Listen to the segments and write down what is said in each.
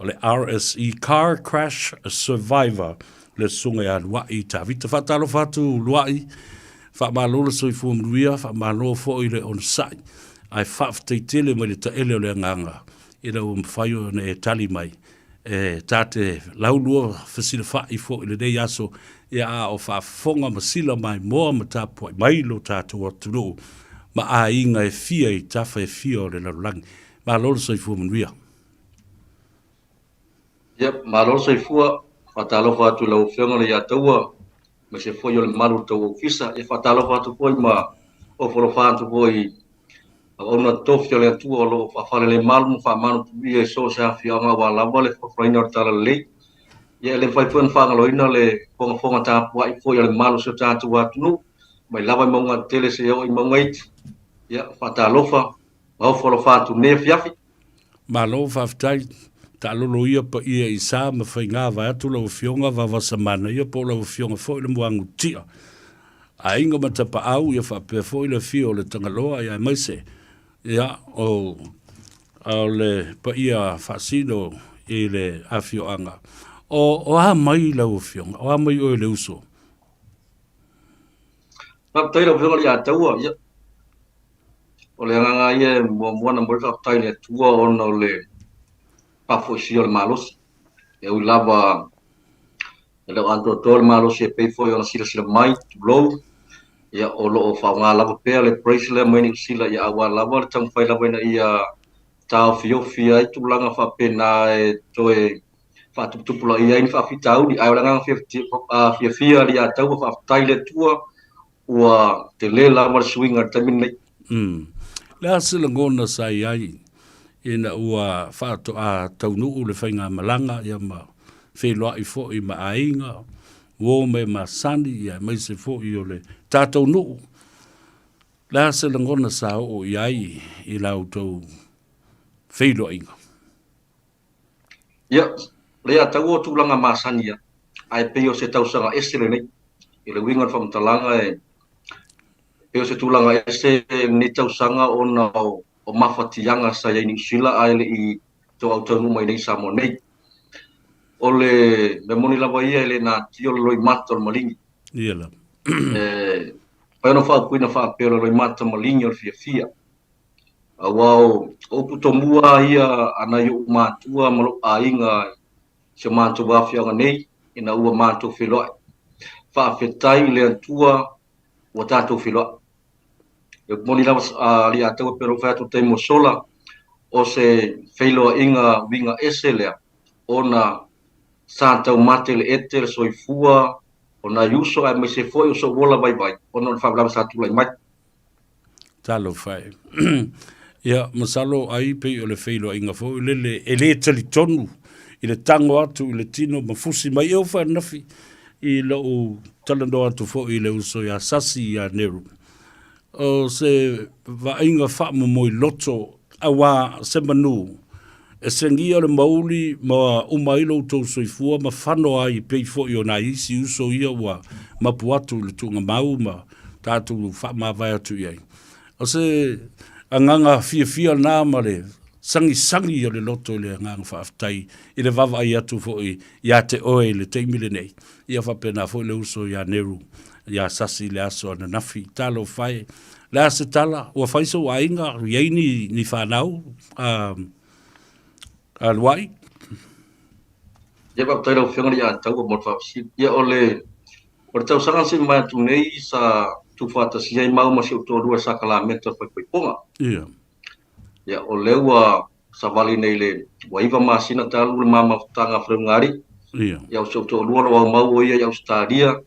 O le RSE Car Crash Survivor le susuga ia Luai Tavita. Faatalofa atu Luai, faamalo le soifua manuia, faamalo foi le onosai, ae faafetai tele mai le taele o le agaga ina ua mafai ona e tali mai e ta te laulua fesilafai foi i lenei aso, ia a o faafofoga ma sila maimoa ma tapuai mai lo tatou atunuu ma aiga e fia i tafa e fia o le lalolagi. Malo le soifua manuia. Ia, malo le soifua. Faatalofa atu i lau Afioga le Iataua, aemaise foi o le mamalu o le tou Ofisa. Ia faatalofa atu foi ma ofo alofa atu foi i auauna totofi a le Atua o lo o faafalelemalu ma faamanutuia i so o se afioaga aua lava le folafolaina o le Talalelei. Ia e le mafai foi ona faagaloina le fogafoga tapuai foi a le mamalu o si o tatou atunuu, mai lava i mauga tetele seia oo i mauga iti. Ia faatalofa ma ofo alofa atu i lenei afiafi. Malo faafetai. Taalolo ia paia i sa ma faiga vaeatu lau Afioga Vavasamanaia po o lau Afioga foi le Muagututia. Aiga ma Tapaau ia faapea foi le afio o le Tagaloa ia aemaise ia o o le paia faasino i le afioaga. O o a mai lau Afioga? O a mai oe le uso? Faafetai lau Afioga i le Ataua. Ia, O le agaga ia e muamua ona momoli le faafetai i le Atua ona o le faafoisia o le malosi. E ui lava e le o atoatoa le malosi e pei foi ona silasila mai, tulou, ia o lo o faaaoga lava pea le brace lea mai Niu Sila ia aua lava le taumafai lava ina ia taofiofi ai tulaga faapena e toe faatuputupulaia ai ni faafitauli. Ae o le agaga fiafia ia Ataua, faafetai i le Atua ua tele lava le suiga i le taimi lenei. Le a se lagona sa i ai ina ua faatoa taunuu le faigamalaga ia ma feiloai foi ma aiga, uo ma e masani ia aemaise foi o le tatou nuu. Le a se lagona sa oo i ai i la outou feiloaiga? Ia, lea tau o tulaga masani ia, ae pei o se tausaga ese lenei. I le uiga o le faamatalaga e pei o se tulaga ese lenei tausaga ona o, o mafatiaga sa i ai i Niu Sila ae le i toautaunuu mai nei i Samoa nei. O le mea moni lava ia e le natia o le loimata o le maligi. Ia lava. E mafai ona faaupuina faapea o le loimata maligi o le fiafia. Aua o upu tomua ia a nai ou matua ma lou aiga i si o matou afioaga nei ina ua matou feiloai. Faafetai i le Atua ua tatou feiloai. E moni lava alii Ataua pei ona ou fai atu i le taimi ua sola, o se feiloaiga uiga ese lea ona sa taumate le ete le soifua o nai uso aemaise foi o sou ola vaivai ona o le faalavelave sa tulai mai. Talofa e. Ia, masalo ai pei o le feiloaiga foi lele e le talitonu i le tago atu i le tino ma fusi mai. E oo foi ananafi i lou talanoa atu foi i le uso ia Sasi ia Neru, o se vaaiga faamomoi loto auā se manu e segia le mauli ma uma ai lo outou soifua ma fano ai pei foi o nai isi uso ia ua mapu atu i le tuugamau ma tatou faamavae atu i ai. O se agaga fiafia lena ma le sagisagi o le loto i le agaga faafetai i le vaavaai atu foi ia te oe i le taimi lenei. Ia faapena foi le uso ia Neru, ia Sasi i le aso ananafi. Talofa e, le a se tala, ua fai sou aiga, i ai ni, ni fanau a, a Luai? Ia faafetai lau Afioga i le Ataua mo le faafesili. Ia o le O le tausaga na sii mai atu nei sa tuufaatasia ai maua ma si ou toalua i Sakalameta o le faipaipoga. Ia. Ia, o lea ua savali nei le ua 9 masina talu le ma mafutaga a Faleugaalii. Ia. Ia, o si ou toalua o lo o aumau o ia i Ausetalia,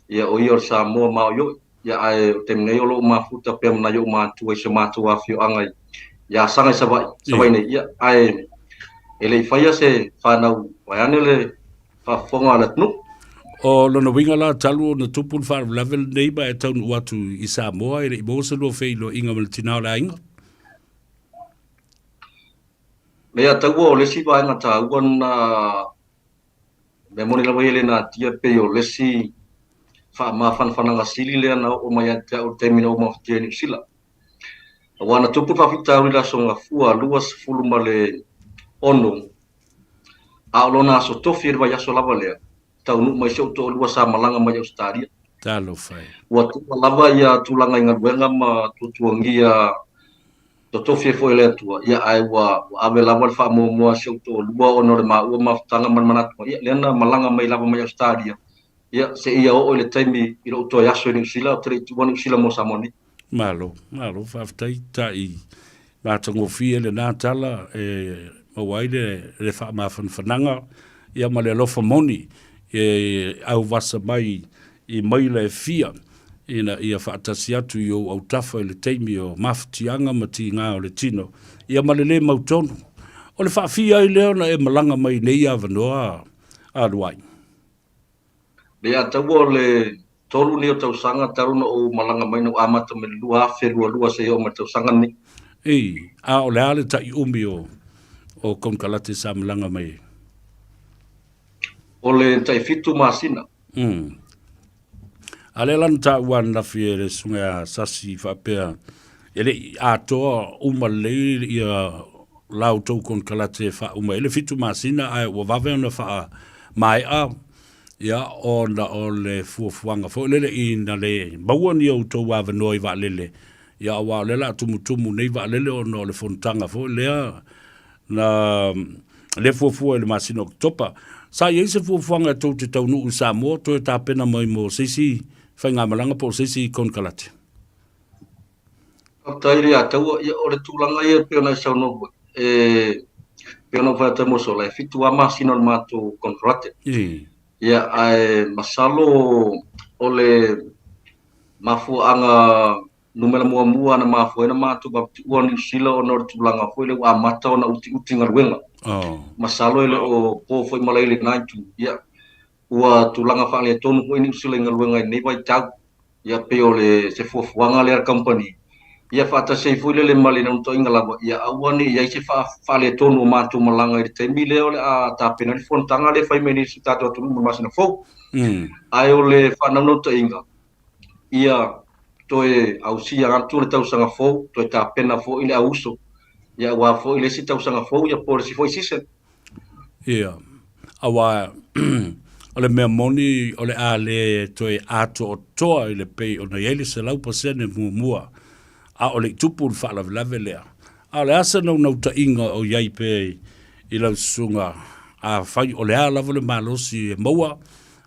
ia o ia o le Samoa maoioi. Ia, ae o le taimi nei o lo o mafuta pea ma nai ou matua i si o matou afioaga i i Asaga i Savaii, Savaii nei. Ia, ae e le i faia se fanau vaeane le faafofoga a le atunuu. O lona uiga la, talu ona tupu le faalavelave lenei ma e taunuu atu i Samoa, e le i maua se lua feiloaiga ma le tina o le aiga? Lea taua o le isi vaega taua na mea moni lava ia e le natia pei o le isi faamafanafanaga sili lea na oo mai ia te au i le taimi na ou mafatia i Niu Sila. Aua na tupu le faafitauli i le Aso Gafua 26. A o lona aso tofi i le vaiaso lava lea, taunuu mai si ou toalua sa malaga mai Ausetalia. Talofa e. Ua tuua lava ia tulaga i galuega ma tuatuagia totofi ai foi e le Atua, ia ae ua ave lava le faamuamua a si ou toalua ona o le maua mafutaga ma le manatu mai, ia lea na malaga mai lava mai Ausetalia, ia seia oo i le taimi i lou toe aso i Niu Sila, ou te le i tuua Niu Sila mo Samoa nei. Malo, malo faafetai ta'i matagofie lena tala e maua ai le, le faamafanafanaga ia ma le alofa moni e auvasa mai i maila e fia ina ia faatasi atu i ou autafa i le taimi o mafatiaga ma tiga o le tino ia ma le lē mautonu. O le faafia ai lea ona e malaga mai i nei avanoa a Luai. Le ataua o le tolu nei o tausaga talu ona ou malaga mai na ou amata mai le 2022 seia oo mai le tausaga lenei. Ei, a o le a le taʻi umi o o konekarate sa malaga mai ai? O le tai fitu masina. A lea la na taua ananafi e le susuga ia Sasi faapea e le i atoa uma lelei ia la outou konekarate e faauma ai le fitu masina ae ua vave ona faamaea ia ona o le fuafuaga foi lele ina le maua ni outou avanoa i vaalele ia aua o lea o le a tumutumu nei vaalele ona o le fonotaga foi lea na lea fuafua i le masina o Oketopa. Sa i ai se fuafuaga e tou te taunuu i Samoa toe tapena mai mo se isi faigamalaga po o se isi konekarate? Faafetai le Ataua. Ia, o le tulaga ia e pei ona e saunoa foi, e pei ona ou fai atu ai mo sola, e fitu lava masina o le matou konekarate. Ia, ae masalo o le mafuaaga numera muamua na mafua ai ona matou vavatuua Niu Sila ona o le tulaga foi lea ua amata ona utiuti galuega. Masalo e le o po foi malae i lena itu. Ia, ua tulaga faaletonu foi Niu Sila i galuega i lenei vaitau. Ia, pei o le se fuafuaga lea a le kamupani. Ia, faatasi ai foi lele ma le naunautaiga lava, ia aua ne i i ai se faaletonu o matou malaga i le taimi lea o le a tapena ai le fonotaga lea e fai mai nei i si o tatou atunuu mo le masina fou. Ae o le faanaunautaiga, ia toe ausia atu le tausaga fou, toe tapena foi le auuso, ia aua foi le isi tausaga fou, ia po o le isi foi season. Ia, aua o le mea moni o le a le toe atoatoa i le pei ona i ai le 100% muamua, a o le i tupu le faalavelave lea. A o le a se naunautaiga o i ai pea i lau susuga, afai o le a lava le malosi e maua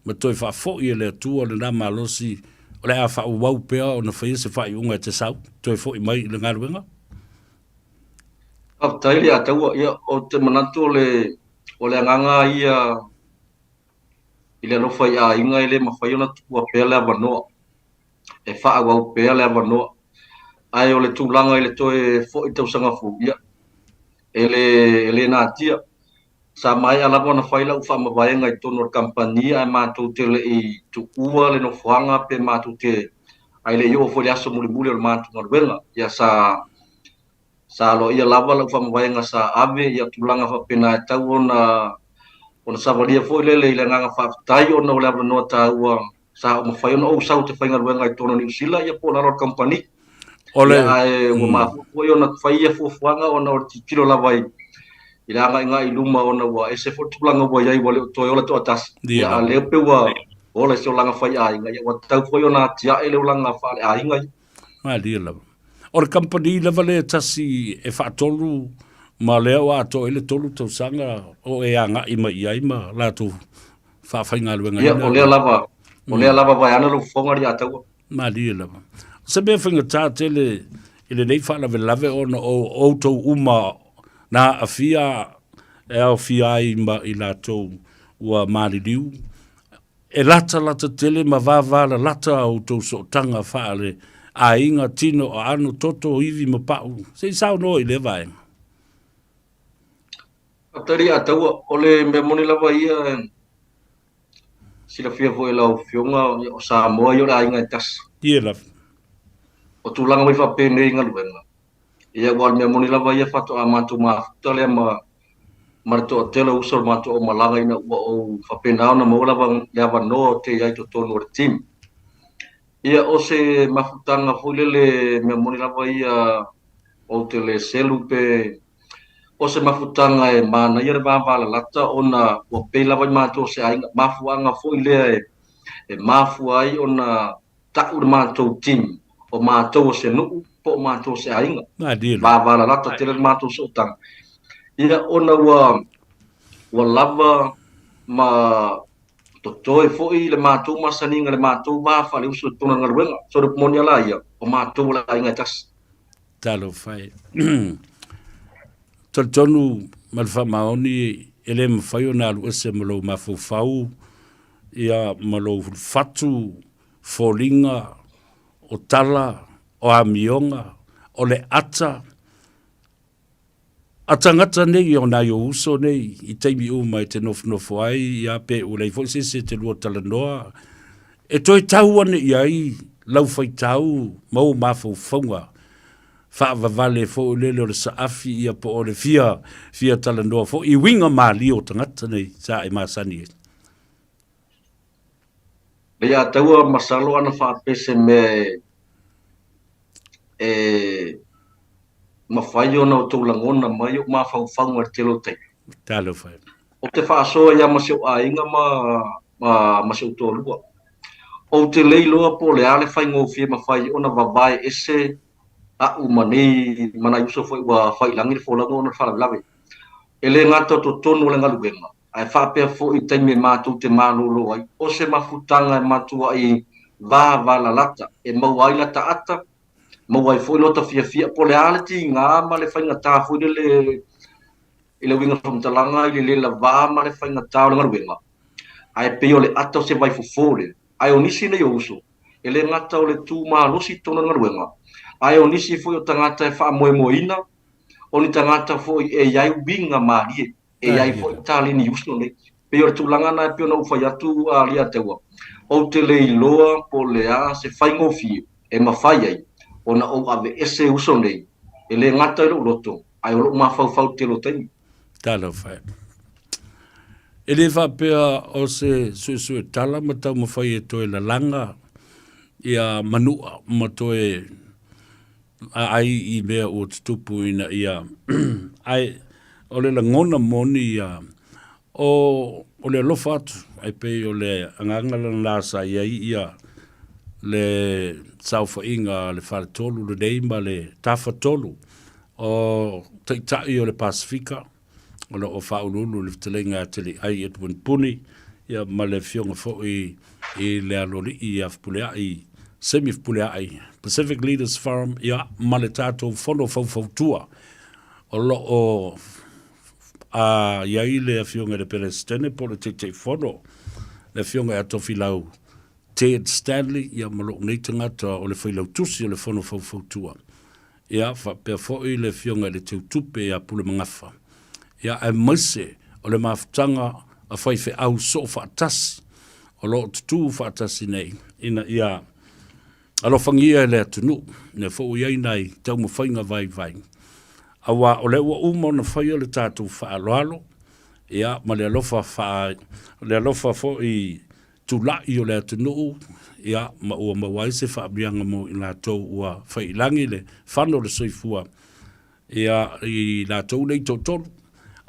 ma toe faafoi e le Atua lena malosi o le a faaauau pea ona faia se faaiuga e te sau, toe foi mai i le galuega? Faafetai le Ataua. Ia, ou te manatu o le, o le agaga ia i le alofa i aiga e le mafai ona tuua pea le avanoa, e faaauau pea le avanoa. Ae o le tulaga i le toe foi tausaga fou, ia, e le, e le natia. Sa maea lava ona fai lau faamavaega i totonu o le kamupani ae matou te le i tuua le nofoaga pe matou te ae le i oo foi i le aso mulimuli o le matou galuega. Ia sa sa aloaia lava lau faamavaega sa ave ia tulaga faapena e tatau ona ona savalia foi lele i le agaga faafetai ona o le avanoa taua sa ou mafai ona ou sau ou te faigaluega i totonu o Niu Sila ia po o lalo o le kamupani. Ole. Ia, ae ua mafua foi ona fai ia fuafuaga ona o le tilotilo lava i i le agaigai i luma ona ua ese foi le tulaga ua i ai ua le o toe ola toatasi. Ia, Ia, a o lea pei ua ola i se olaga faiaiga, ia ua tatau foi ona atiae le olaga faaleaiga ia. Malie lava. O le kamupani lava lea e tasi e faatolu ma lea ua atoa ai le tolu tausaga o e agai mai i ai ma latou faafaigaluegaina. Ia, o lea lava, o lea lava vaeane lou fofoga ia Taua. Malie lava. O se mea faigata tele i lenei faalavelave ona o outou uma na aafia e aofia ai ma i latou ua maliliu, e latalata tele ma vavalalata a outou sootaga faale aiga, tino, aano, toto, ivi ma pa'u. Se i saunoa i lea vaega. Faafetai ia Taua, o le mea moni lava ia e silafia foi e lau Afioga, o Samoa ia o le aiga e tasi. Ie lava. O tulaga mai faapenei i galuega, ia aua o le mea moni lava ia faatoa matou mafuta lea ma ma le toatele o uso o le matou aumalaga ina ua ou faapena ona maua lava le avanoa ou te i ai i totonu o le team. Ia o se mafutaga foi lele mea moni lava ia ou te le selu pe. O se mafutaga e manaia le vavalalata ona ua pei lava i matou o se aiga, mafuaaga foi lea e mafua ai ona ta'u le matou team, o matou o se nuu po o matou o se aiga. Vavalalata tele le matou sootaga, ia ona ua lava ma totoe foi le matou masaniga, le matou va faaleuso i totonu o le galuega. So le upu moni lava la ia, o matou o le aiga e tasi. Talofa e. Talitonu ma le faamaoni e le mafai ona alu ese ma lou mafaufau ia ma lou fatu foliga o tala o amioga o le ata a tagata nei o nai ou uso nei i taimi uma e te nofonofo ai, ia pe ua leai foi se isi e te lua talanoa, e toe tau ane i ai lau faitau ma ou mafaufauga faavavale foi lele o le saafi ia po o le fia fia talanoa foi i uiga malie o tagata nei sa e masani ai. Lei a taua masalo ana faapea se mea e mafai ona outou lagona mai ou mafaufauga i le tele o taimi. Talofa e. Ou te faasoa ia ma si ou aiga ma si ou toalua. Ou te le iloa po o le a le faigofie mafai ona vavae ese a'u ma nei ma nai uso foi ua fai i lagi le folauga ona o le faalavelave. E le gata o totonu o le galuega, ae faapea foi i taimi e matou te malolo ai, o se mafutaga e matuai vavalalata e maua ai lata ata, maua ai foi lota fiafia, po o le a le tiga ma le faigata foi lele i le uiga o le faamatalaga i le le lava ma le faigata o le galuega, ae pei o le ata o se vaifofo lea. Ae o nisi nei o uso, e le gata o le tu malosi i totonu o le galuega, ae o nisi foi o tagata e faamoemoeina, o ni tagata foi e i ai uiga malie. E i ai foi taleni uso nei. Pei o le tulaga lena e pei ona ou fai atu a Aliataua, ou te le iloa po o le a se faigofie e mafai ai ona ou aveese uso nei, e le gata i lou loto, ae o lou mafaufau i le tele o taimi. Talofa e. E le faapea o se suesue tala ma taumafai e toe lalaga ia manua ma toe aai i mea ua tutupu ina ia ae o le lagona moni ia o o le alofa atu e pei o le agaga lena sa i ai ia le saofaiga a le faletolu lenei ma le tafatolu o Taitai o le Pasefika o lo o faauluulu i le fetalaiga ia Teliai Edwin Puni ia ma le afioga foi i le aloalii ia Fepuleai, Semi Fepuleai, Pacific Leaders Forum ia ma le tatou Fono Faufautua o lo o a i ai le afioga i le Peresetene po o le Taitaifono le afioga ia Tofilau Ted Stanley ia ma lou nei tagata o le Failautusi o le Fono Faufautua. Ia, faapea foi le Afioga i le Teutupe ia Pulemagafa, ia, aemaise o le mafutaga a faifeau soofaatasi o lo o tutū faatasi nei ina ia alofagia e le atunuu, lea foi ua i ai nai taumafaiga vaivai, aua o lea ua uma ona faia le tatou faaaloalo, ia, ma le alofa faa, le alofa foi tulai o le atunuu, ia, ma ua maua ai se faamanuiaga mo i latou ua fai i lagi le fano o le soifua, ia, i latou nei toatolu.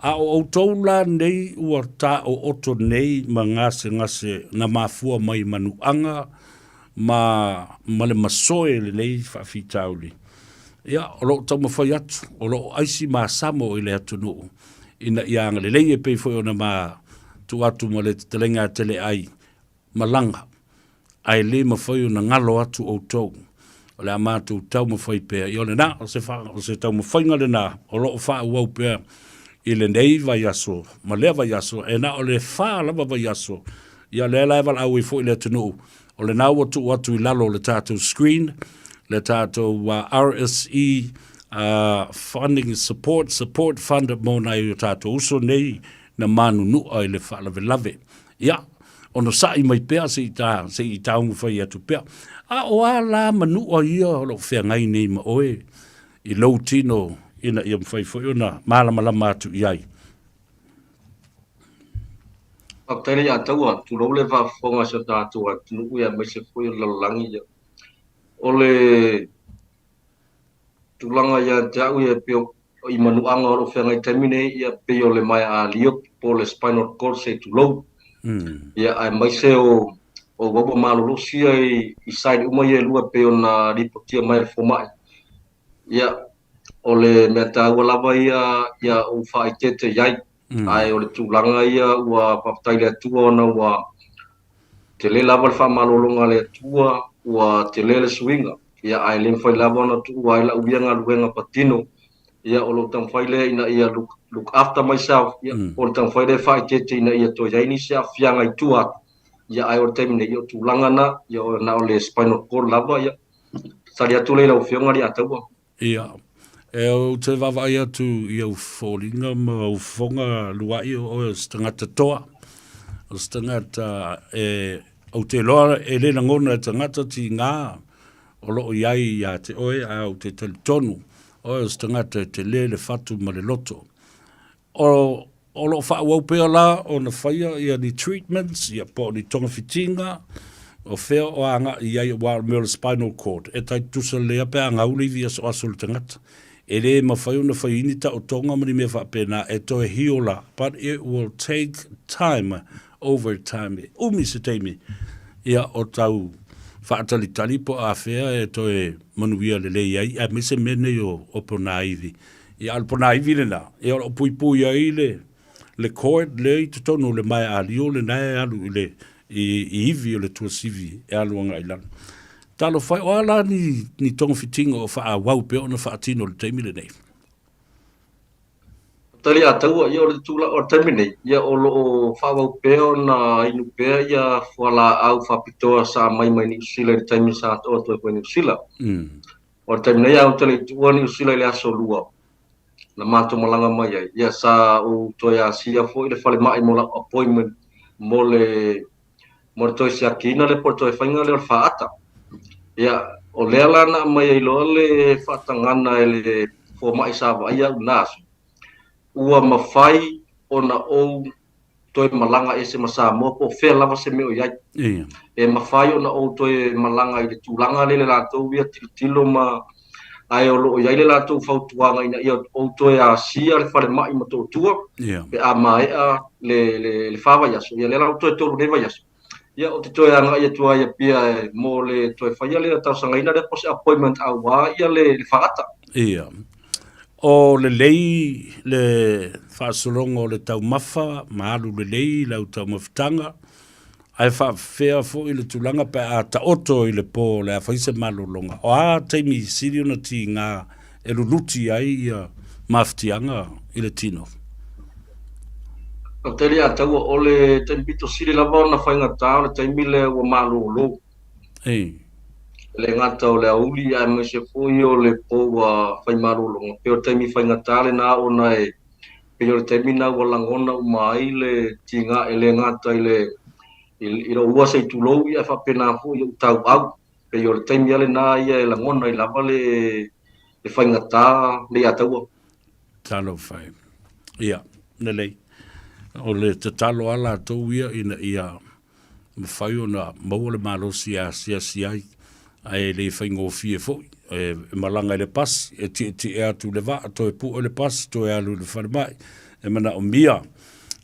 A o outou la nei ua taooto nei ma gasegase na mafua mai manuaga ma, ma le masoe i lenei faafitauli, ia, o lo o taumafai atu, o lo o aisi masamo i le atunuu, ina ia agalelei e pei foi ona ma tuu atu ma le tetelega a Teleai malaga, ae le mafai ona galo atu outou. O le a matou taumafai pea. Ia o lena, o se, fa, o se taumafaiga lena o lo o faaauau pea i lenei vaiaso ma lea vaiaso, e na o le fa lava vaiaso. Ia lea la e valaau ai foi le atunuu, o lena ua tuu atu i lalo o le tatou screen, le tatou uh, RSE uh, funding support, support fund mo nai o tatou uso nei na manunua i le faalavelave. Ia, onosai mai pea se i ta, se i taumafai atu pea. A o a la manua ia o lo o feagai nei ma oe i lou tino ina ia mafai foi ona malamalama atu i ai. Faafetai le ia taua, tulou le faafofoga a si o tatou atunuu ia aemaise foi o le lalolagi ia. O le tulaga ia te au ia e pei i manuaga o lo o feagai i le taimi nei, ia pei o le maea alio po o le spinal cord se i tulou. Ia aemaise o uaua malolosi ia i side uma ia e lua e pei ona lipotia mai e le fomai. Ia, o le mea taua lava ia ia ou faaeteete i ai. Ae o le tulaga ia ua faafetai i le Atua ona ua tele lava le faamalologa a le Atua, ua tele le suiga. Ia, ae le mafai lava ona tuua ai lau ia galuega patino. Ia, o lou taumafai lea ina ia look, look after myself, ia, o le taumafai lea e faaeteete ina ia toe i ai nisi aafiaga i tua atu. Ia, ae o le taimi nei, ia, o tulaga na, ia, na o le spinal cord lava, ia, tali atu lea i lau Afioga Alii-Ataua. Ia, e ou te vaavaai atu i au foliga ma au fofoga lua'i o oe o se tagata toa, o se tagata e, ou te iloa e le lagona e tagata tigā o lo o i ai ia te oe, ae ou te talitonu oe o se tagata e tele le fatu ma le loto. O, o lo o faaauau pea la ona faia ia ni treatments, ia po o ni togafitiga, o fea o agai i ai aua o le mea o le spinal cord, e tai tutusa lelei lava pe a gau le ivi asoaso o le tagata. E le mafai ona fai ai ni taotoga ma ni mea faapena e toe heal la, but it will take time, over time, e umi se taimi ia o tau faatalitali po o afea e toe manuia lelei ai, aemaise mea nei o, o ponaivi. Ia, a o le ponaivi lena, ia o lo o puipui ai le, le cord lea i totonu o le maea alio lena e alu i le, i, i ivi o le tuasivi e alu agai i lalo. Talofa e, o a la ni, ni togafitiga o faaauau pea ona faatino i le taimi lenei? Tali a taua, ia o le tula, o le taimi nei, ia o lo o faaauau pea ona inu pea ia fualaau faapitoa sa aumai mai Niu Sila i le taimi sa atoa atu ai foi i Niu Sila. O le taimi nei a ou te le i tuua Niu Sila i le aso Lua na matou malaga mai ai, ia sa ou toe asia foi le falemai mo lau appointment mo le mo le toe siakiina lea po o le toe faiga lea o le faata. Ia, o lea la na aumai ai loa le faatagana e le fomai sa vaaia au i na aso, ua mafai ona ou toe malaga ese ma Samoa po o fea lava se mea o i ai. E mafai ona ou toe malaga i le tulaga lea i le latou ia tilotilo ma ae o lo o i ai le latou fautuaga ina ia ou toe asia le falemai Motootua pe a maea le, le, le fa vaiaso. Ia lea la ua toe tolu nei vaiaso. Ia ou te toe agai atu ai i Apia mo le toe faia lea talosagaina lea po o se appointment aua ia le, le faata. Ia. O lelei le faasologa o le taumafa ma alu lelei lau taumafataga, ae faapefea foi le tulaga pe a taoto i le po o le a fai se malologa? O a taimi sili ona tiga e luluti ai ia mafatiaga i le tino? Faafetai le Ataua, o le taimi pito sili lava ona faigata o le taimi lea ua malolo. Ei. E le gata o le aoauli aemaise foi o le po ua fai malologa. Pei o le taimi faigata lena ona e pei o le taimi lena ua lagona uma ai le tiga e le gata i le i lou ua se i tulou ia ae faapena foi i ou tauau. Pei o le taimi lava lena ia e lagona ai lava le le faigata le Ataua. Talofa e. Ia, lelei. O le tatalo a latou ia ina ia mafai ona maua le malosi e asiasi ai, ae le faigofie foi. E malaga i le pasi, e tietie atu i le vaa, toe pue le pasi, toe alu i le falemai. E manaomia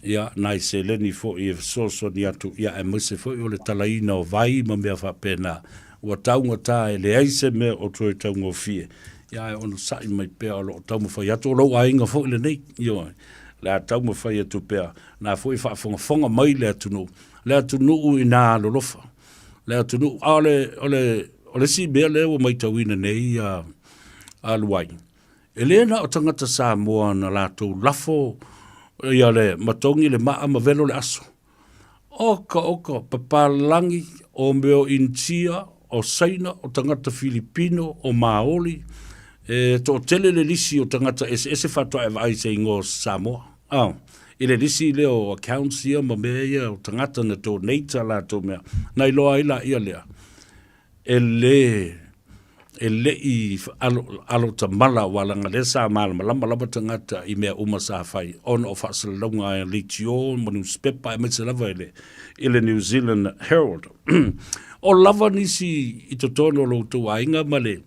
ia nai seleni foi e fesoasoani atu, ia aemaise foi o le talaina o vai ma mea faapena. Ua taugata e leai se mea o toe taugofie, ia ae onosai mai pea o lo o taumafai atu, o lou aiga foi lenei, ioe, o le a taumafai atu pea, na foi faafogafoga mai le atunuu, le atunuu ina alolofa, le atunuu, a o le, o le, o le isi mea lea ua matauina nei a, a Luai, e le na o tagata Samoa na latou lafo ia le matogi le maa ma velo le aso. Oka, oka, papalagi, o mea o Initia, o Saina, o tagata Filipino, o Maoli, e toatele le lisi o tagata eseese faatoa e vaai i se igoa o Samoa. Oh, i le lisi lea o accounts ia ma mea ia o tagata na donate a latou mea, na iloa ai laia lea, e le e le i alo, alo tamala aua leaga lea sa malamalama lava tagata i mea uma sa fai ona o faasalalauga a leitio ma nusipepa aemaise lava i le, i le New Zealand Herald. O lava nisi i totonu o lo outou aiga ma le,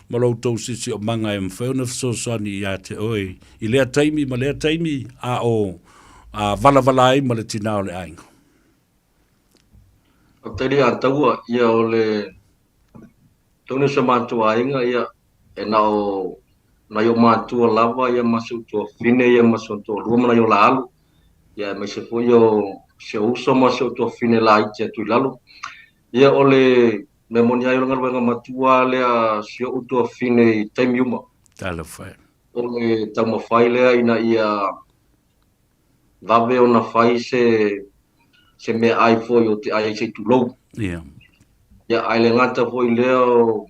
ma lo outou siosiomaga e mafai ona fesoasoani ia te oe i lea taimi ma lea taimi a o a valavala ai ma le tinā o le aiga. Faafetai le Ataua, ia o le tonu o si o matou aiga, ia e na o nai o matua lava ia ma si ou tuafafine ia ma si ou toalua ma nai o la alo, ia aemaise foi o si ou uso ma si ou tuafafine laiti atu i lalo. Ia o le mea moni ai o le galuega matua lea a si ou tuafafine i taimi uma. Talofa e. O le taumafai lea ina ia vave ona fai se se meaai foi o te ai ai se i tulou. Ia. Ia, ae le gata foi lea o,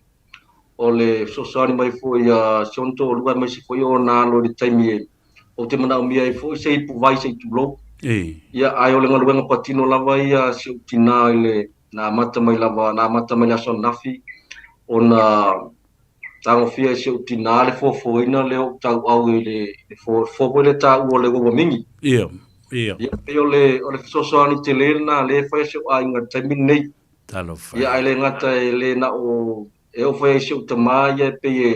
o le fesoasoani mai foi a si ona toalua aemaise foi o ona alo i le taimi e ou te manaomia ai foi se ipuvai se i tulou. E. Ia, ae o le galuega patino lava ia a si ou tinā i le na amata mai lava, na amata mai le aso ananafi ona tagofia e si ou tinā le foafoaina lea o ou tauau i le, le fo, fo foi le taua o le uaua mingi. Ia, ia. Ia, pei o le, o le fesoasoani tele lena lea e fai e si ou aiga i le taimi lenei. Talofa. Ia, ae le gata e le na o, e oo foi ai si ou tamā ia e pei e,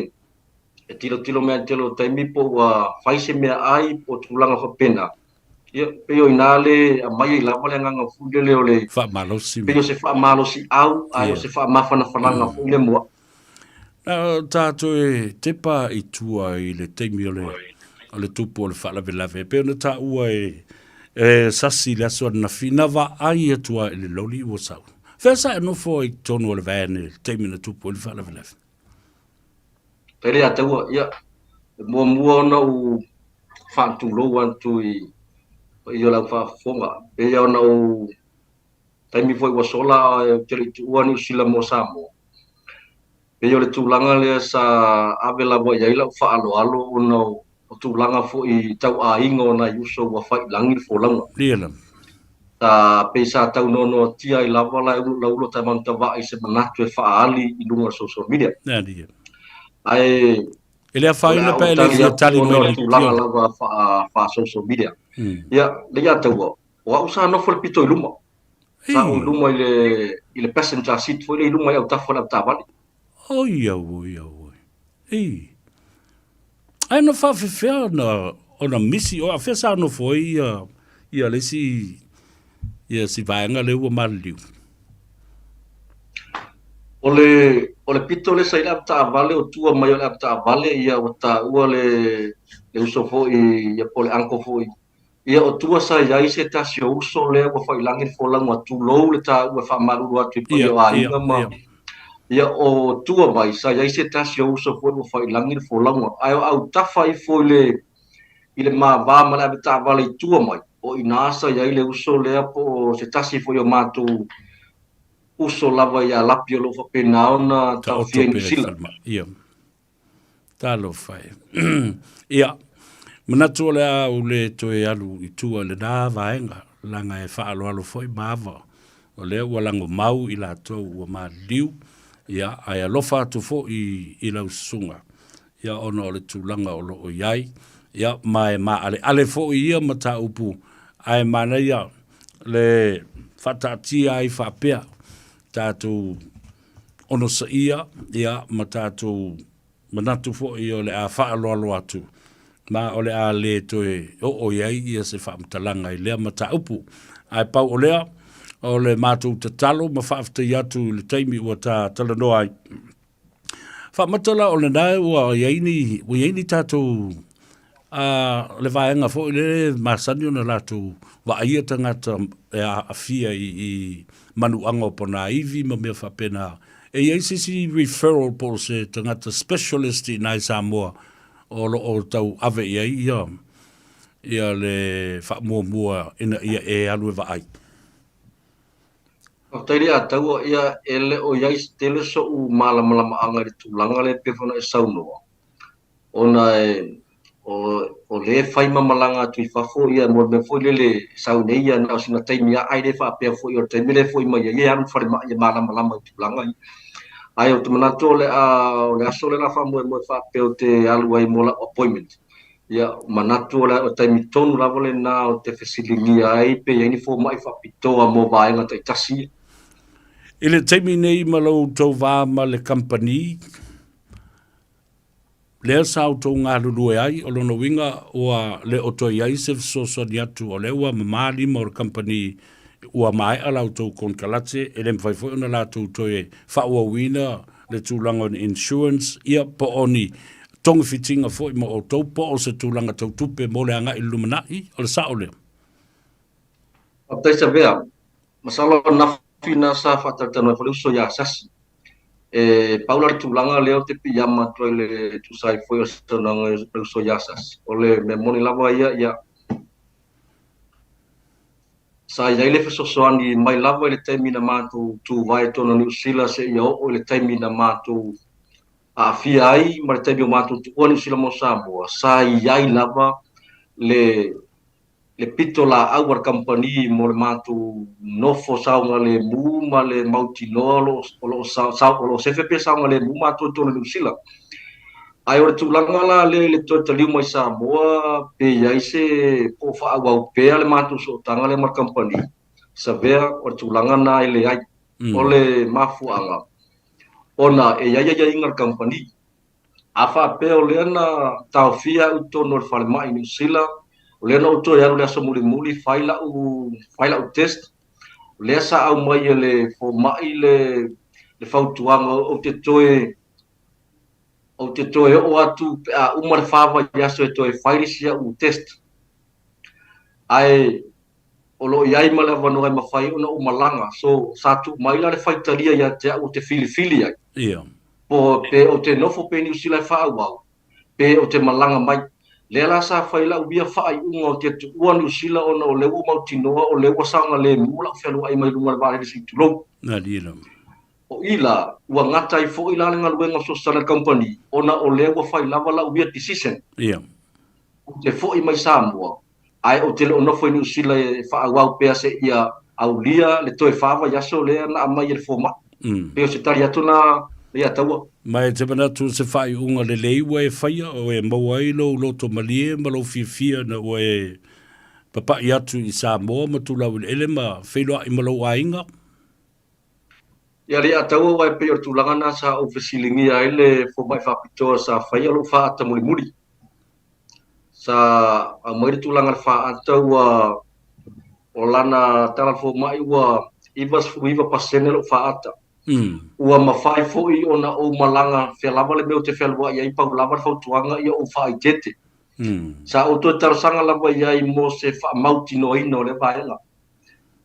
e tilotilo mai i le tele o taimi po ua fai se meaai po o tulaga faapena. Ia, pei o i ina le aumai ai lava le agaga foi lele o le Faamalosiau. Pei o se faamalosiau, ae o se faamafanafanaga foi lea mo au. Na tatou e tepa i tua i le taimi o le, o le tupu o le faalavelave, e pei ona taua e, e sasi i le aso ananafi, na vaai atu lava i le loli ua sau. Fea sa e nofo ai i totonu o le van i le taimi na tupu ai le faalavelave? Pele ia taua, ia, e muamua ona ou faatulou atu i paia o le au faafofoga. Pei ona ou taimi foi ua sola ae ou te le i tuua Niu Sila mo Samoa. Pei o le tulaga lea sa ave lava i ai lau faaaloalo ona o tulaga foi tau aiga o nai uso ua fai i lagi le folauga. Ia lava. Sa pei sa tau noanoatia ai lava la lau tamanutavaai i se manatu e faaali i luga o le social media. Ia. Ae E le afaina pe e le fia tali mai le tulaga lava faa social media. Ia, le ia taua, o au sa nofo i le pito i luma. Sa ou i luma i le i le passenger seat foi lea i luma i autafa o le avetaavale. Oi au, oi au, oi. Ei. Ae na faafefea ona ona misi o afea sa nofo ai ia ia le isi ia si vaega lea ua maliliu. O le o le pito lea sa i le avetaavale o tua mai o le avetaavale ia ua taua le le uso foi ia po o le uncle foi Ia o tua sa i ai se tasi o uso lea ua faiilagi le folauga, tulou le taua e faamalulu atu i paia o aiga ma Ia o tua mai sa i ai se tasi o uso foi ua faiilagi le folauga, ae o autafa ifo i le i le mava ma le avetaavale i tua mai, o i ina sa i ai le uso lea po o se tasi foi o matou uso lava ia Lapi o lo o faapena ona taofia i Niu Sila. Ia. Talofa e. Ia, manatu o le a ou le toe alu i tua i lena vaega, leaga e faaaloalo foi ma ava, o lea ua lagomau i latou ua maliliu, ia, ae alofa atu foi i lau susuga, ia, ona o le tulaga o lo o i ai, ia, ma e maaleale foi ia mataupu, ae manaia le faataatia ai faapea tatou onosaia, ia, ma tatou manatu foi o le a faaaloalo atu, ma o le a le toe oo i ai ia se faamatalaga i lea mataupu. Ae pau o lea, o le matou tatalo ma faafetai atu i le taimi ua ta talanoa ai. Faamata la o lena ua i ai ni, ua i ai ni tatou a le vaega foi lele masani ona latou vaaia tagata e aafia i, i manuaga o ponaivi ma mea faapena. E i ai se isi referral po o se tagata specialist i ina i Samoa o lo o tau ave i ai ia, ia le faamuamua ina ia e alu e vaai. Faafetai le Ataua, ia e le o i ai tele so'u malamalamaaga i le tulaga lea pei foi ona e saunoa, ona e o, o lea e fai ma malaga atu i fafo, ia mo le mea foi lele e sau nei ia na o sina taimi lava, ai le faapea foi o le taimi lea e foi mai ai e alu i le falemai e malamalama i tulaga ia. Ae ou te manatu o le a, o le aso lea o le a faamoemoe faapea ou te alu ai mo lau appointment. Ia, manatu o le taimi tonu lava lena ou te fesiligia ai pe i ai ni fomai faapitoa mo vaega taitasi ia. I le taimi nei ma lo outou va ma le kamupani, Lea sa outou galulue ai, o lona uiga ua le o toe i ai se fesoasoani atu, o lea ua mamā lima o le kamupani ua maea la outou konekarate, e le mafai foi ona latou toe faaauauina le tulaga o ni insurance, ia po o ni togafitiga foi mo outou, po o se tulaga tau tupe mo le agai i le lumanai, o le sao lea? Faafetai Savea. Masalo ananafi na sa faatalatalanoa ai foi le uso ia Sasi. E pau la le tulaga lea ou te piiama atu ai i le tusa ai foi o le saunoaga a le uso ia Sasi, o le mea moni lava ia, ia, sa i ai le fesoasoani mai lava i le taimi na matou tuvae i totonu o Niu Sila seia oo i le taimi na matou aafia ai ma le taimi o matou tuua Niu Sila mo Samoa, sa i ai lava le le pitolaau a le kamupani mo le matou nofo saogalemu ma le mautinoa o lo o sefe pea saogalemu matou i totonu o Niu Sila. Ae o le tulaga la lea i le toe taliu mai Samoa pe i ai se po o faaauau pea le matou sootaga lea ma le kamupani, Savea, o le tulaga lena e leai. O le mafuaaga, ona e i ai aiaiga a le kamupani. A faapea o lea na taofia au i totonu o le falemai i Niu Sila, o lea na ou toe alu i le aso mulimuli fai lau, fai lau test, o lea sa aumai e le fomai le, le fautuaga ou te toe, ou te toe oo atu pe a uma le fa vaiaso e toe fai le isi au test. Ae o lo o i ai ma le avanoa e mafai ona ou malaga. So, sa tuu mai la le faitalia ia te au ou te filifili ai. Ia. Po, pe ou te nofo pea i Niu Sila e faaauau, pe ou te malaga mai. Lea la sa fai lau ia faaiuga ou te tuua Niu Sila ona o lea ua ou mautinoa o lea ua saogalemu lau fealuai mai luga o le vaalele se i tulou. Malie lava. O i la, ua gata ai foi la le galuega fesoasoani a le kamupani ona o lea ua fai lava lau ia decision. Ia. Ou te foi mai Samoa, ae ou te le o nofo i Niu Sila e faaauau pea seia aulia le toe fa vaiaso lea na aumai e le fomai. Pei o se tali atu lena ia Taua. Ma e te manatu se faaiuga lelei ua e faia o e maua ai lou loto malie ma lou fiafia ina ua e papaʻi atu i Samoa ma Tulaueleele ma feiloai ma lou aiga? Ia le Ataua aua e pei o le tulaga lena sa ou fesiligia ai le fomai faapitoa sa faia lou faata mulimuli. Sa aumai le tulaga i le faata ua o lana tala fomai ua 99% lou faata. Ua mafai foi ona ou malaga fea lava le mea ou te fealuai ai pau lava le fautuaga ia ou faaeteete. Sa ou toe talosaga lava i ai mo se faamautinoaina o lea vaega.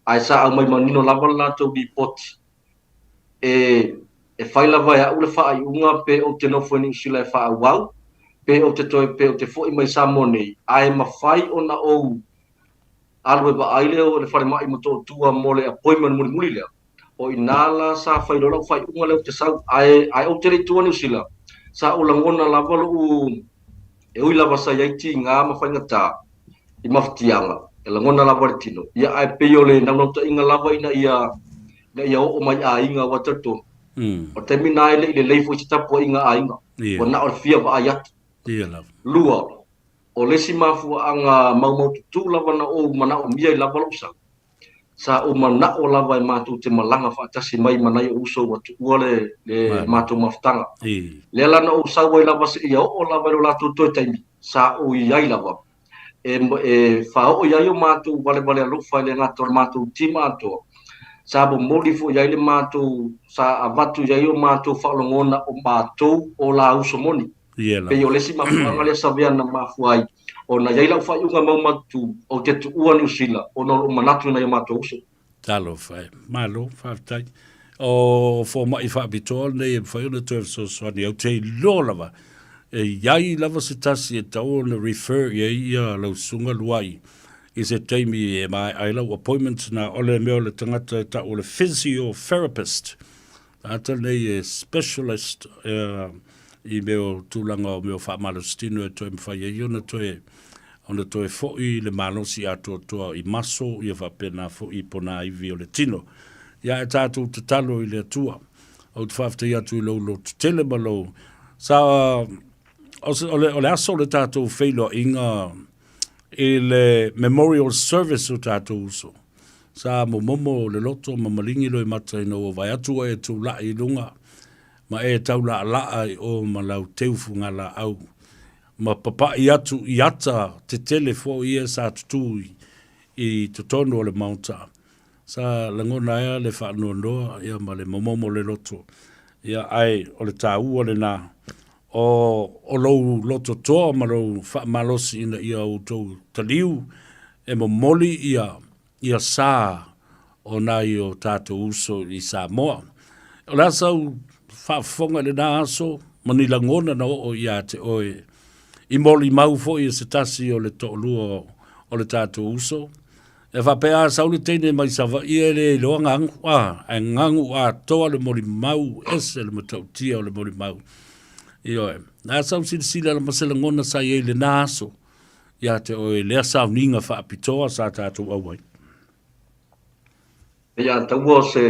Ae sa aumai manino lava le latou lipoti e e fai lava e a'u le faaiuga pe ou te nofo i Niu Sila e faaauau pe ou te toe pe ou te fo'i mai Samoa nei, ae mafai ona ou alu e vaai le le falemai i Motootua mo le appointment mulimuli lea. O i ina la sa fai loa lau faaiuga lea ou te sau, ae ae ou te le i tuua Niu Sila, sa ou lagona lava lo'u e ui lava sa i ai tiga ma faigata i mafatiaga, e lagona lava le tino. Ia, ae pei o le naunautaiga lava ina ia, ina ia oo mai aiga aua talitonu. O le taimi lena e le i lelei foi se tapuaiga a aiga. Ua na o le fia vaai atu. Lua, o le isi mafuaaga maumaututu lava na ou manaomia ai lava lou sau, Sa ou manao lava e matou te malaga faatasi mai ma nai ou uso ua tuua le, le matou mafutaga. Lea la na ou sau ai lava seia oo lava i lo latou toe taimi, sa ou i ai lava. E, e faaoo i ai o matou valevale alofa e le gata o le matou team atoa, sa momoli foi i ai le matou, sa avatu i ai o matou faalogona o matou o la uso moni. Pei o le isi mafuaaga lea Savea na mafua ai ona i ai lau faaiuga maumaututu ou te tuua Niu Sila ona o lou manatu i nai o matou uso. Talofa e. Malo, faafetai. O fomai faapitoa lenei e mafai ona toe fesoasoani ai. Ou te iloa lava e i ai lava se tasi e tatau ona refer i ai ia lau susuga Luai i se taimi e maea ai lau appointment na o le mea o le tagata e tau o le physiotherapist. Tagata lenei e specialist i mea o tulaga o mea o faamalositino e toe mafai ai ona toe ona toe foi le malosi atoatoa i maso ia faapena foi i ponaivi o le tino. Ia ae tatou tatalo i le Atua. Ou te faafetai atu i lou loto tele ma lou sa o, o, le, o le aso o le tatou feiloaiga i le memorial service o tatou uso. Sa momomo le loto ma maligi loimata ina ua vaai atu ua e tulai i luga. ma e taulaalaa i o ma lau teu fugalaau ma papai atu i ata tetele foi ia sa tutū i totonu o le maota. Sa lagona ai le faanoanoa ia ma le momomo o le loto. Ia ae o le taua lena o o lou loto toa ma lou faamalosi ina ia outou taliu e momoli ia ia sa o nai o tatou uso i Samoa. O le a sau faafofoga i lena aso ma ni lagona na oo ia te oe i molimau foi e se tasi o le toalua o le tatou uso. E faapea a sau le teine mai Savaii e le iloa gagu, a, ae gagu atoa le molimau, ese le matautia o le molimau. Ioe, a sau silasila ma se lagona sa i ai i lena aso ia te oe lea sauniga faapitoa sa tatou auai. Ia taua o se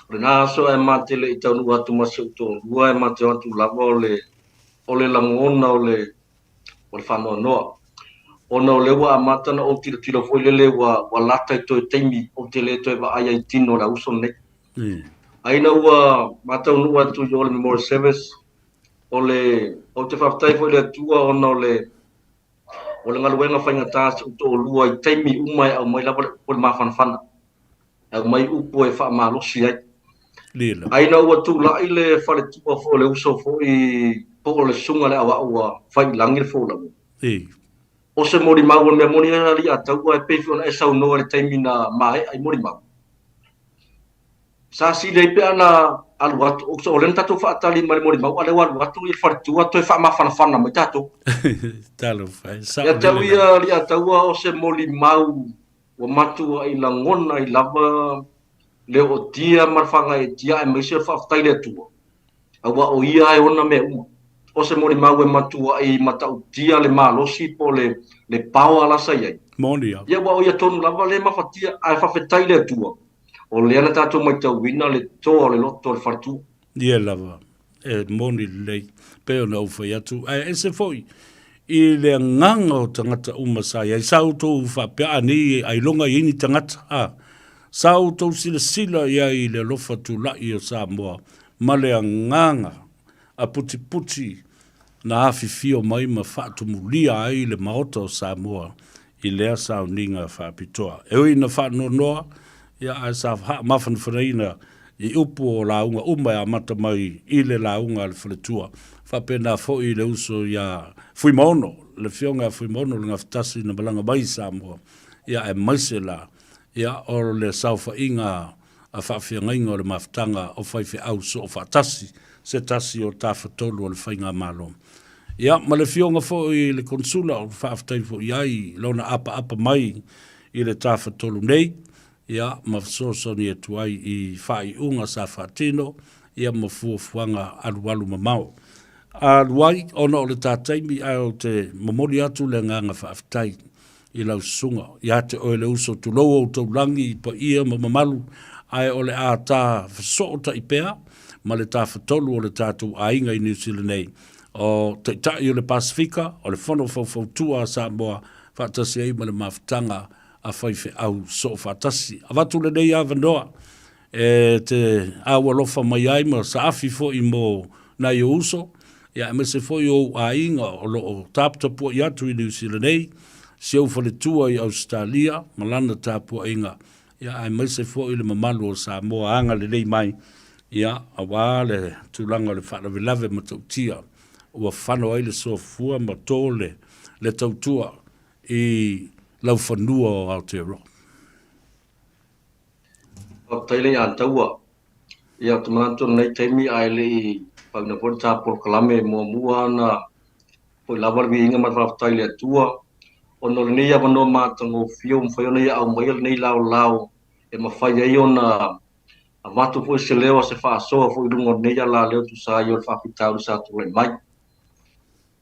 o lena aso ae ma te le i taunuu atu ma si ou toalua e ma te o atu lava o le o le lagona o le o le faanoanoa. Ona o lea ua amata ona ou tilotilo foi lele ua ua lata i toe taimi ou te le toe vaai ai i tino o le auso lenei. Ae ina ua ma taunuu atu i o le Memorial Service, o le ou te faafetai foi i le Atua ona o le o le galuega faigata a si ou toalua i taimi uma e aumai lava le upu o le mafanafana, e aumai upu e faamalosi ai. Lila. Ae ina ua tulai le faletua foi o le uso foi po o le susuga i le aoao ua fai i lagi le folauga. E. O se molimau o le mea moni e alii a taua e pei foi ona e saunoa i le taimi na maea i molimau. Sa sili ai pe ana alu atu, o lea na tatou faatali mai le molimau, a o lea ua alu atu le faletua toe faamafanafana mai tatou. Talofa e, sao Ia te au lele ia lava. alii a taua o se molimau ua matuai lagona ai lava le ootia ma le fagaeetia aemaise o le faafetai i le Atua, aua o Ia e ona mea uma. O se molimau e matuai matautia le malosi po o le, le power la sa i ai. Moni lava. Ia, aua o Ia tonu lava lea e mafatia, ae faafetai i le Atua, o lea na tatou matauina le toa o le loto o le faletua. Ia lava. E moni lelei, pei ona ou fai atu, ae ese foi i le agaga o tagata uma sa i ai. Sa outou faapea, a nei ailoga i ai ni tagata, a. Sa outou silasila i ai i le alofa tulai o Samoa ma le agaga a putiputi na afifio mai ma faatumulia ai le Maota o Samoa i lea sauniga faapitoa. E ui ina faanoanoa, ia, ae sa faamafanafanaina i upu o lauga uma e amata mai i le lauga a le faletua. Faapena foi i le uso ia Fuimaono, le Afioga ia Fuimaono le Gafatasi na malaga mai i Samoa, ia, aemaise la, ia, o le saofaiga a faafeagaiga o le mafutaga o faifeau soofaatasi, se tasi o Tafatolu o le Faigamalo. Ia, ma le Afioga foi i le Konesula, ou te faafetai foi i ai i lona apaapa mai i le Tafatolu nei, ia, ma fesoasoani atu ai i faaiuga sa faatino, ia, ma fuafuaga alualu mamao. Alu ai, ona o le ta taimi, ae ou te momoli atu le agaga faafetai i lau susuga, ia te oe le uso, tulou outou lagi i paia ma mamalu, ae o le a ta fesootai pea ma le Tafatolu o le tatou aiga i Niu Sila nei, o Taitai o le Pasefika, o le Fono Faufautua a Samoa, faatasi ai ma le mafutaga a faifeau soofaatasi. Avatu lenei avanoa e te aualofa mai ai ma saafi foi mo nai ou uso, ia aemaise foi o ou aiga o lo o taputapuai atu i Niu Sila nei, si ou faletua i Ausetalia ma lana tapuaiga, ia aemaise foi le mamalu o Samoa agalelei mai, ia aua le tulaga o le faalavelave matautia ua fano ai le soifua ma to le, le tautua i laufanua o Aotearoa. Faafetai le ia Taua. Ia, ou te manatu o lenei taimi ae le i pauina foi le ta polokalame muamua ona foi lava le viiga ma le faafetai i le Atua ona o lenei avanoa matagofie ua mafai ona ia aumaia lenei laolao e mafai ai ona avatu foi se leo a se faasoa foi i luga o lenei alaleo tusa ai o le faafitauli sa tulai mai.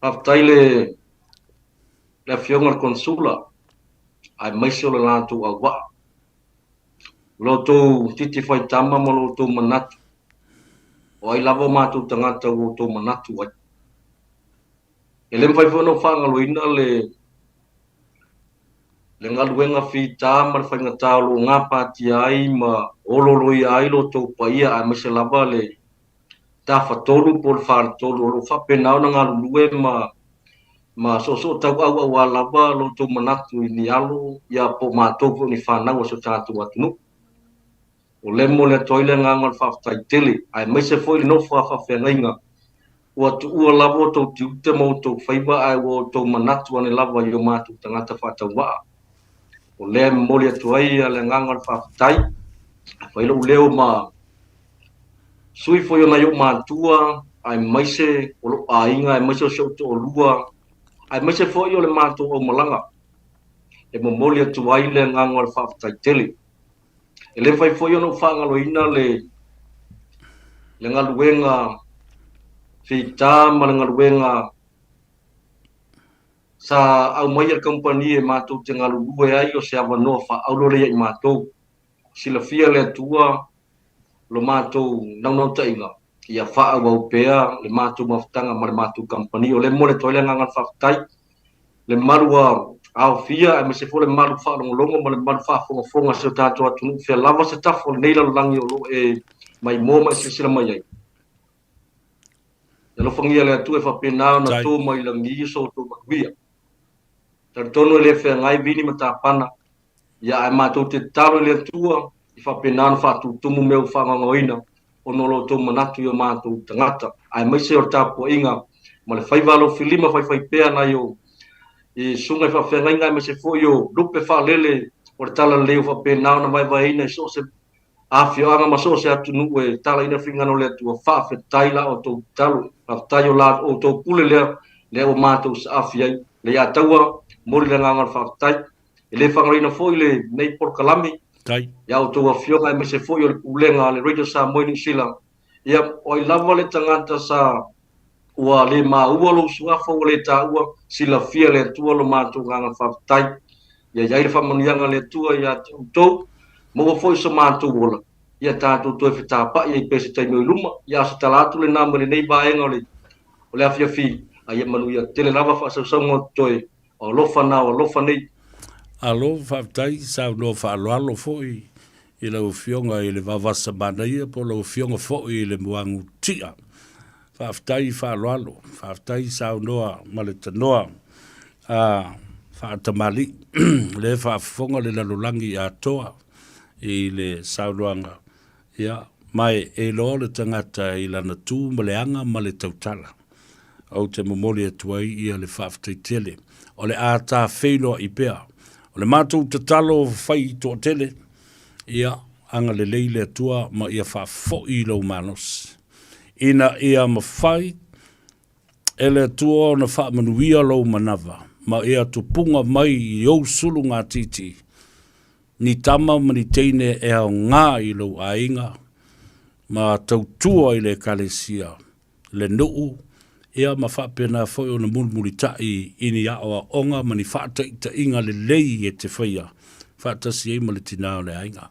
Faafetai le le Afioga i le Konesula aemaise o le latou auvaa. Lo outou titi faitama ma lo outou manatu, o ai lava o matou tagata ua outou manatu ai. E le mafai foi ona ou faagaloina le le galuega fita ma le faigata o lo o gapatia ai ma ololoia ai lo outou paia aemaise lava le Tafatolu po o le Faletolu o lo o faapena ona galulue ma ma soosoo tauau aua lava lo outou manatu i ni alo ia po o matou foi o ni fanau a si o tatou atunuu. O lea e momoli atu ai le agaga o le faafetai tele aemaise foi le nofo a faafeagaiga ua tuua lava outou tiute ma outou faiva ae ua outou manatu ane lava i o matou tagata faatauvaa. O lea e momoli atu ai le agaga o le faafetai, e fai lou leo ma sui foi o nai ou matua, aemaise o lou aiga, aemaise o si ou toalua, aemaise foi o le matou aumalaga, e momoli atu ai le agaga o le faafetai tele. E le mafai foi ona ou faagaloina le le galuega fita ma le galuega sa aumaia le kamupani e matou te galulue ai o se avanoa faaauro lea ia i matou. Silafia e le Atua lo matou naunautaiga ia faaauau pea le matou mafutaga ma le matou kamupani. O lea e momoli atu ai le agaga o le faafetai, le malu ua aofia aemaise foi le malu faalogologo ma le malu faafogafoga a si o tatou atunuu, fea lava se tafa o lenei lalolagi o lo o e maimoa ma e silasila mai ai. Ia alofagia le Atua e faapena ona to mai lagi so outou manuia. Talitonu e le feagai vini ma tapana, ia ae matou te tatalo i le Atua i faapena ona faatutumu mea ua faagaogaoina ona o lo outou manatu i o matou tagata, aemaise o le tapuaiga ma le faiva alofilima faifaipea nai o i susuga i faafeagaiga aemaise foi o lupe faalele o le talalelei ua faapena ona vaevaeina i so o se afioaga ma so o se atunuu e talaina finagalo o le Atua. Faafetai la outou tatalo, faafetai o la outou pule lea, lea ua matou saafi ai. Leiataua, momoli le agaga o le faafetai. E le faagaloina foi lenei polokalame ia outou afioga aemaise foi o le pulega a le Radio Samoa i Niu Sila. Ia, o ai lava le tagata sa ua le maua lou suafa ua le taua, silafia le Atua lo matou agaga faafetai. Ia i ai le faamanuiaga a le Atua ia te outou, maua foi so matou ola, ia tatou toe fetapa'i ai pea se taimi o i luma. Ia a o se tala atu lena mai lenei vaega o le o le afiafi, a ia manuia tele lava faasausauga o totoe, o alofa na o alofa nei. Alo, faafetai, saunoa faaaloalo foi i lau Afioga i le Vaovasa Manaia po o lau Afioga foi i le Muagututia. Faafetai faaaloalo, faafetai saunoa ma le tanoa a faatamalii. O lea e faafofoga le lalolagi atoa i le saunoaga, ia, ma e iloa le tagata i lana tu ma le aga ma le tautala. Ou te momoli atu ai ia le faafetai tele. O le a ta feiloai pea. O le matou tatalo fai toatele, ia agalelei le Atua ma ia faafoi lou malosi, ina ia mafai e le Atua ona faamanuia lou manava ma ia tupuga mai i ou sulugatiti ni tama ma ni teine e aoga i lou aiga ma tautua i le Ekalesia le nuu, ia ma faapena foi ona mulimulitai i ni aoaoga ma ni faataitaiga lelei e te faia faatasi ai ma le tina o le aiga.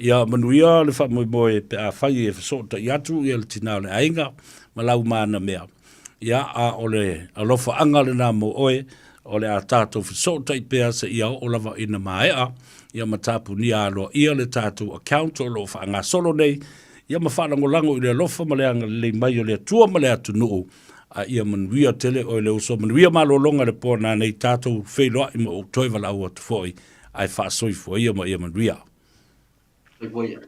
Ia manuia le faamoemoe pe afai e fesootai atu ia le tina o le aiga ma lau manamea. Ia, a o le alofaaga lena mo oe, o le a tatou fesootai pea seia oo lava ina maea, ia ma tapunia aloaia le tatou account o lo o faagasolo nei, ia ma faalagolago i le alofa ma le agalelei mai o le Atua ma le atunuu, a ia manuia tele oe le uso, manuia malologa i le po nanei tatou feiloai ma ou toe valaau atu foi, ae faasoifua ia ma ia manuia. Soifua ia.